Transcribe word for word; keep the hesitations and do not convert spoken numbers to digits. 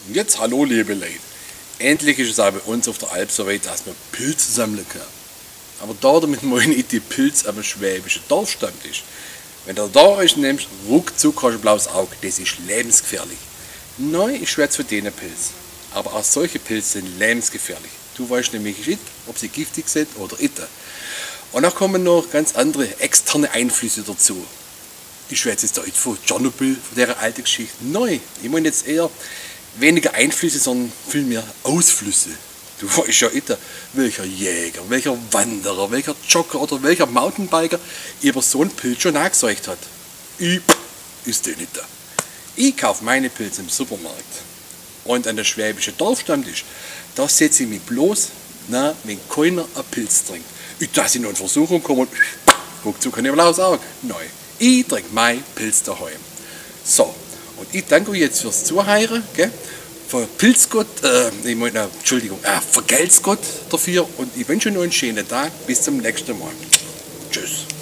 Und jetzt hallo, liebe Leute. Endlich ist es auch bei uns auf der Alp so weit, dass man Pilze sammeln kann. Aber da damit meine ich die Pilze am schwäbischen Dorfstammtisch. Wenn der da ist, nimmst ruckzuck, hast ein blaues Auge. Das ist lebensgefährlich. Nein, ich schwätze von denen Pilzen. Aber auch solche Pilze sind lebensgefährlich. Du weißt nämlich nicht, ob sie giftig sind oder nicht. Und da kommen noch ganz andere externe Einflüsse dazu. Ich schwätze jetzt da nicht von Tschernobyl, von der alten Geschichte. Nein, ich meine jetzt eher weniger Einflüsse, sondern vielmehr Ausflüsse. Du weißt ja nicht, welcher Jäger, welcher Wanderer, welcher Jogger oder welcher Mountainbiker über so einen Pilz schon angeseucht hat. Ich wüsste es nicht. Ich kaufe meine Pilze im Supermarkt. Und an den schwäbischen Dorfstammtisch, da setze ich mich bloß hin, wenn keiner einen Pilz trinkt. Nicht, dass ich noch in Versuchung komme und ruckzuck ein blaues Auge. Nein, ich trinke meinen Pilz daheim. So, und ich danke euch jetzt fürs Zuhören, gell? Vergelt's Gott, äh, ich meine, äh, Entschuldigung, äh, vergelt's Gott dafür und ich wünsche euch noch einen schönen Tag. Bis zum nächsten Mal. Tschüss.